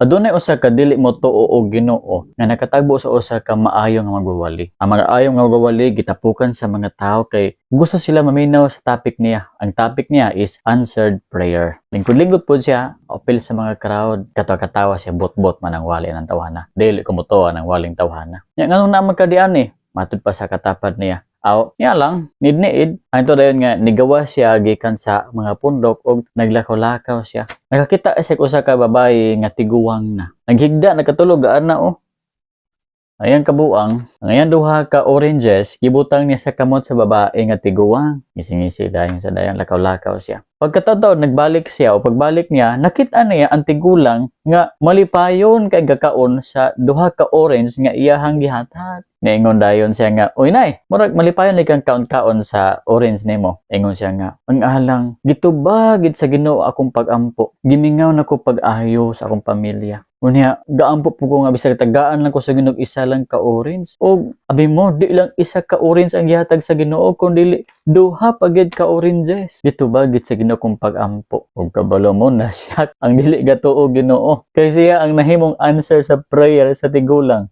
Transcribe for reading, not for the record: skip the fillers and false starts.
Adunay usa ka dili motuo og Ginoo nga nakatagbo sa usa ka maayo nga magwawali. Ang maayo nga magwawali gitapukan sa mga tao kay gusto sila maminaw sa topic niya. Ang topic niya is answered prayer. Lingkod-lingkod pod siya, apil sa mga crowd, katawa-katawa siya, bot-bot man ang wali ng tawhana. Dili ko motuo ang waling tawhana. Nya nganong naa man ka diani? Matud pa sa katapad niya. Aw, niya lang, nid-niid. Ang dayon nga nigawa siya gikan sa mga pundok og naglakaw-lakaw siya. Nakakita siya og usa ka babae nga tiguwang na. Naghigda, nakatulog ana oh. Ayan kabuang, ang ayan duha ka oranges, gibutang niya sa kamot sa babae nga tiguwang. Ngisi-ngisi dayon sa dayon, lakaw-lakaw siya. Pagkatawd nagbalik siya o pagbalik niya, nakita niya ang tigulang nga malipayon kay gakaon sa duha ka orange nga iyahang gihatag. Niingon dayon siya nga, "Uy nay, murag malipayon ni kang kaon-kaon sa orange nimo." Ingon siya nga, "Ang alang, gitubag gid sa Ginoo akong pag-ampo. Gimingaw na ko pag-ayo sa akong pamilya. Unya, gaampo po ko nga bisag tagaan lang ko sa Ginoo isa lang ka orange. O abi mo, di lang isa ka orange ang gihatag sa Ginoo kun dili duha pa gid ka oranges. Gitubag gid sa Ginoo kong pag-ampo." Ug kabalo mo na siya ang dili gatuo Ginoo. Kay siya ang nahimong answer sa prayer sa tigulang.